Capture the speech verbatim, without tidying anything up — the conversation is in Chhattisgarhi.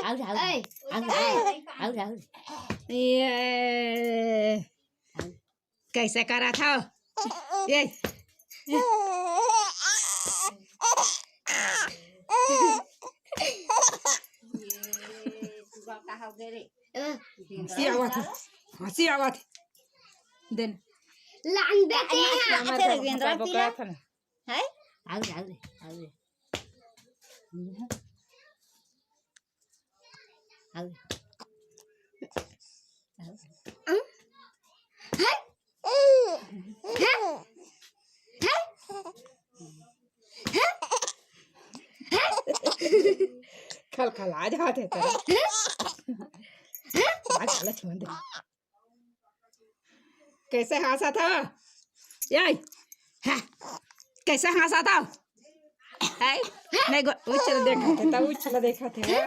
अउ, अउ, अउ, अउ, अउ, अउ। ये कैसे करत हव? ये। हंसी आवत हे, हंसी आवत हे। देन। लान देते हैं। हमारे तेरे गेंदरा पीला। है? आउ रे, आउ रे, आउ रे। आउ रे। खल खल आ जाते तेरे। आज हालत मंद। कैसे हंसत हव? ये, हाँ, कैसे हंसत हव? है? नहीं गो, उछल देखत हे, तब उछल देखत हे।